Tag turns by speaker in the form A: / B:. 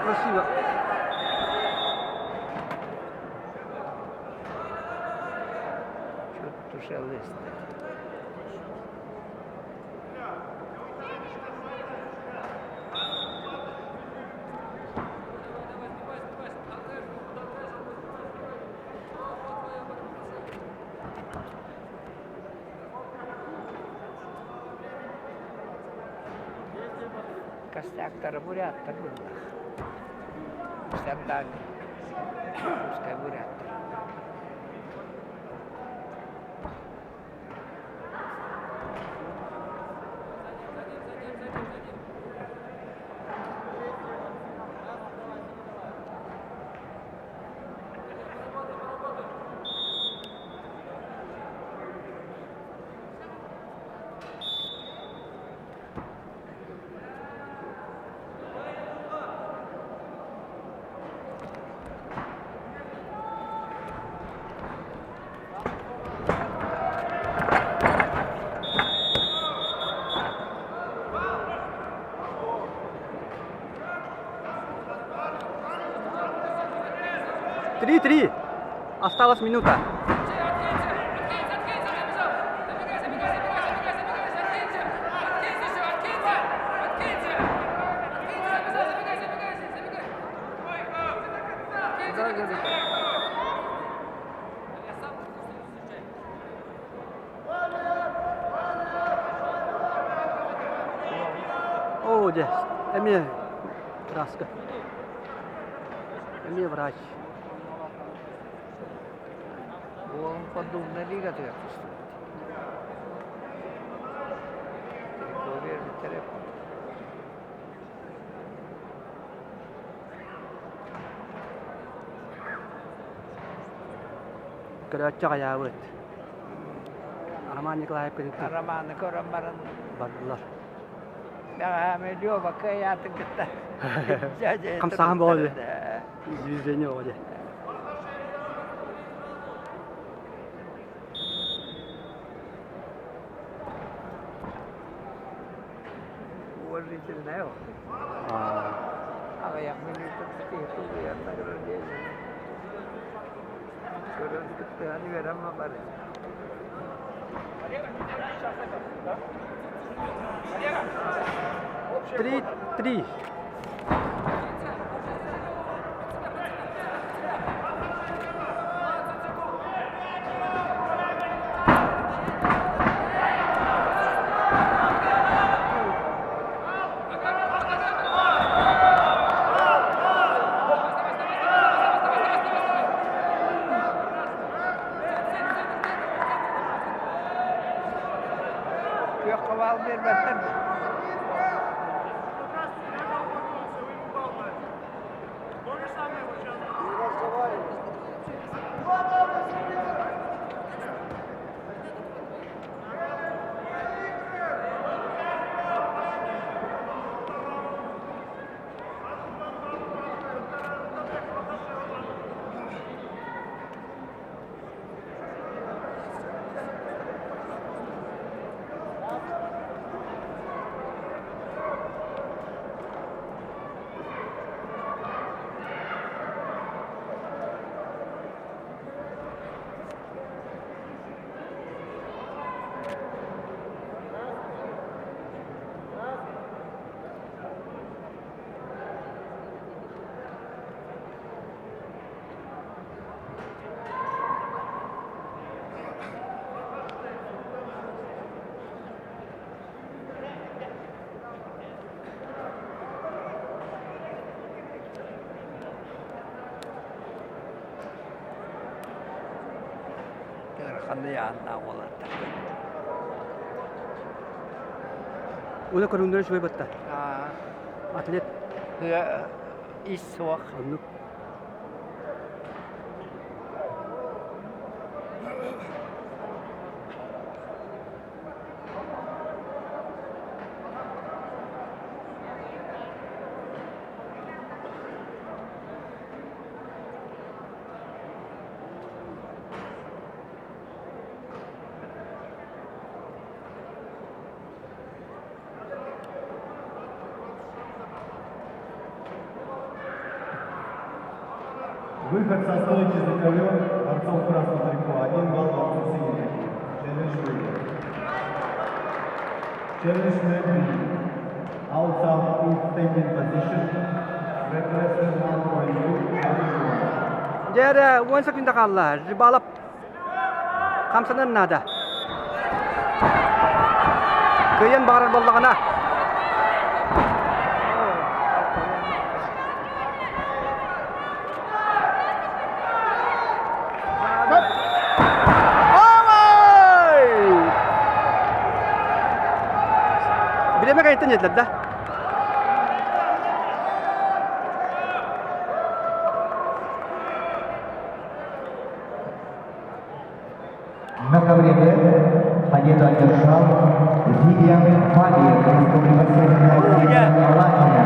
A: Красиво.
B: Тушелисты. Костяктара буряттар быһыылаах. Амстердамҥа русскай буряттар.
A: 3-3. Осталась минута. Оо, дьэ, эмиэ краска. Эмиэ врач.
B: Уолум Поддубная лигатыгар тустубут. Территория бүтэрэ.
A: Көрөөччү аҕыйаабыт. Роман Николаев күнүттэн
B: Романы көрөн баран
A: бардылар.
B: Бэҕэһээ Лёва кыайаатын кытта
A: Хамсааһын боҕо Движение боҕо дьэ.
B: Уважительная. Аҕыйах мүнүүтэ киһи тулуйар награждение. Көрөн кыттыһан үөрэн бары.
A: 3-3.
B: Күөх хабаал биэрбэттэр Ыарахан ыйааннаах уолаттар.
A: Уна көрүҥнэрэ үчүгэй батта. Атлет.
B: Ис суох.
A: Оннук.
C: Выход со стойки за ковер борцов красного трико. Один балл борцу синего трико. Челлендж выигран. Челлендж referee. Outside in standing position. Red wrestler 1.2. Challenge won.
A: Дьэ эрэ 10 секунда хаалла. Рыбалов хамсанар наада. Кыайан баҕарар буоллаҕына. Ой! Бириэмэ кайыттан диэтилэр да?
D: На ковре победу одержал Вильям Валиев, Республика Северная Осетия, Алания.